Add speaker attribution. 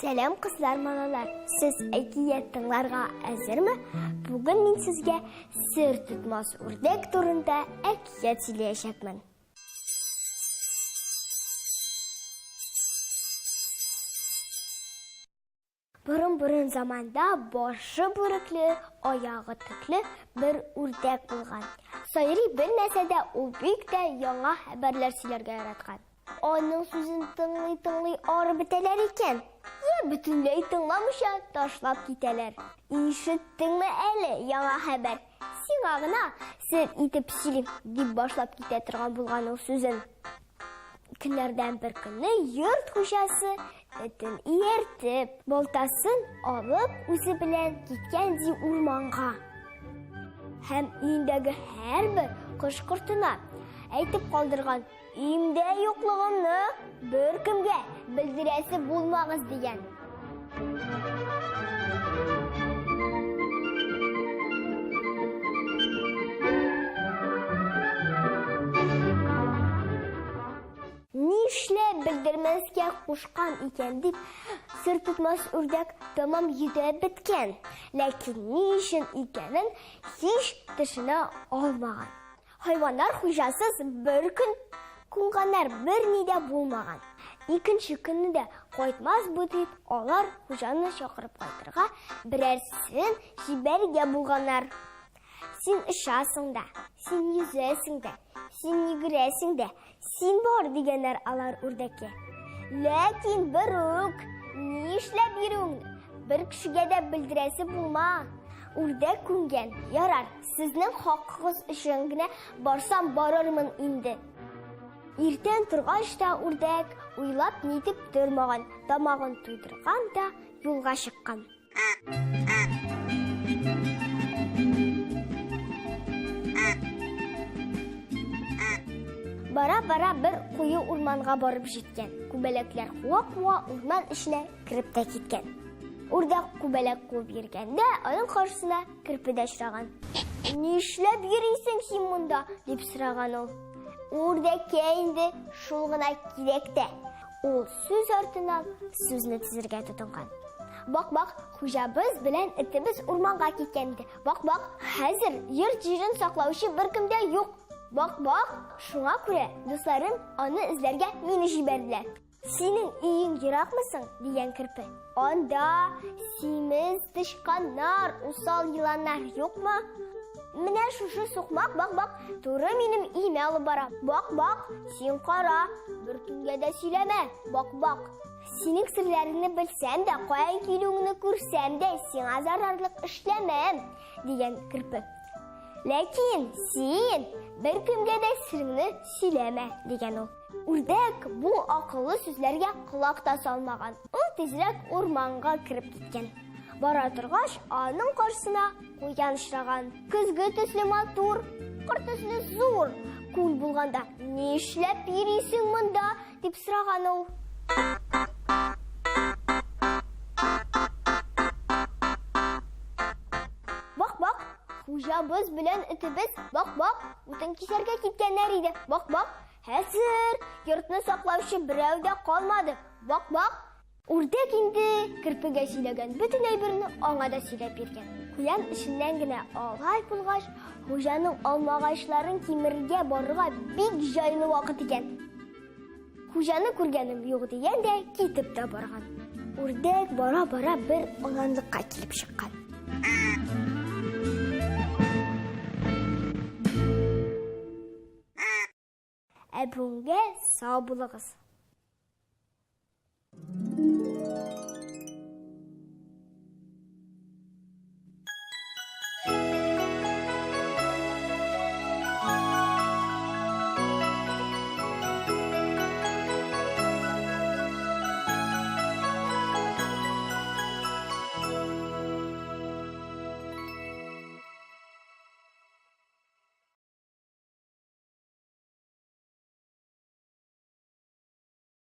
Speaker 1: Сәлам, кызлар, малайлар! Сез әкият тыңларга әзерме? Бүген мин сезгә сер тотмас үрдәк турында әкият сөйләячәкмен. Борын-борын заманда башы бүрекле, аягы төкле бер үрдәк булган. Сайрый белмәсә дә, ул бик тә яңа хәбәрләр сөйләргә яраткан. Аның сүзен тыңлый-тыңлый арып бетәләр икән, я бөтенләй тыңламыйча ташлап китәләр. Ишеттеңме әле яңа хәбәр? Сиңа гына сер итеп сөйлим, дип башлап китә торган булган ул сүзен. Көннәрдән бер көнне йорт хуҗасы этен ияртеп, балтасын алып үзе белән киткән ди урманга. Һәм өендәге һәрбер кош-кортына әйтеп калдырган, өемдә юклыгымны беркемгә белдерәсе булмагыз дигән. Нишләп белдермәскә кушкан икән дип, сер тотмас үрдәк тәмам йөдәп беткән, ләкин ни өчен икәнен һич төшенә алмаган. Хайваннар хуҗасыз бер көн кунганнар, берни дә булмаган. Икенче көнне дә кайтмас бу дип, алар хуҗаны чакырып кайтырга берәрсен җибәрергә булганнар. Син очасың да, син йөзәсең дә, син йөгерәсең дә, син бар, дигәннәр алар үрдәккә. Ләкин берүк нишләп йөрүеңне бер кешегә дә белдерәсе булма. Үрдәк күнгән, ярар, Сезнең хакыгыз өчен генә барсам барырмын инде. Иртән торгач та үрдәк уйлап нитеп тормаган, тамагын туйдырган да юлга чыккан. Бара-бара бер куе урманга барып җиткән. Күбәләкләр куа-куа урман эченә кереп тә киткән. Үрдәк күбәләк куып йөргәндә, аның каршысына Керпе дә очраган. Нишләп йөрисең син монда? дип сораган ул. Үрдәккә инде шул гына кирәк тә. Ул сүз артыннан сүзне тезергә тотынган. Бак-бак, хуҗабыз белән этебез урманга киткән иде. Бак-бак, хәзер йорт җирен саклаучы беркем дә юк. Бак-бак, шуңа күрә дусларым аны эзләргә мине җибәрделәр. Синең өең еракмы соң? дигән керпе. Анда симез тычканнар, усал еланнар юкмы? Менә шушы сукмак бак-бак туры минем өемә алып бара. Бак-бак, син кара, беркемгә дә сөйләмә. Бак-бак. Синең серләреңне белсәм дә, каян килүеңне күрсәм дә, сиңа зарарлык эшләмәм, дигән керпе. Ләкин син беркемгә дә сереңне сөйләмә, дигән ул. Үрдәк бу акыллы сүзләргә колак та салмаган. Ул тизрәк урманга кереп киткән. Бара торгач, аның каршысына куян очраган. Көзге төсле матур, кыр төсле зур күл булганда, нишләп йөрисең монда, дип сораган ул. Бак-бак, хуҗабыз белән этебез бак-бак утын кисәргә киткәннәр иде. Бак-бак, Хәзер йортны саклаучы берәү дә калмады. Бак-бак! Үрдәк инде керпегә сөйләгән бөтен әйберне аңа да сөйләп биргән. Куян эченнән генә алай булгач, хуҗаның алмагачларын кимерергә барырга бик җайлы вакыт икән. Хуҗаны күргәнем юк дигән дә китеп тә барган. Үрдәк бара-бара бер аланлыкка килеп чыккан. Ә бүгенгә сау булыгыз.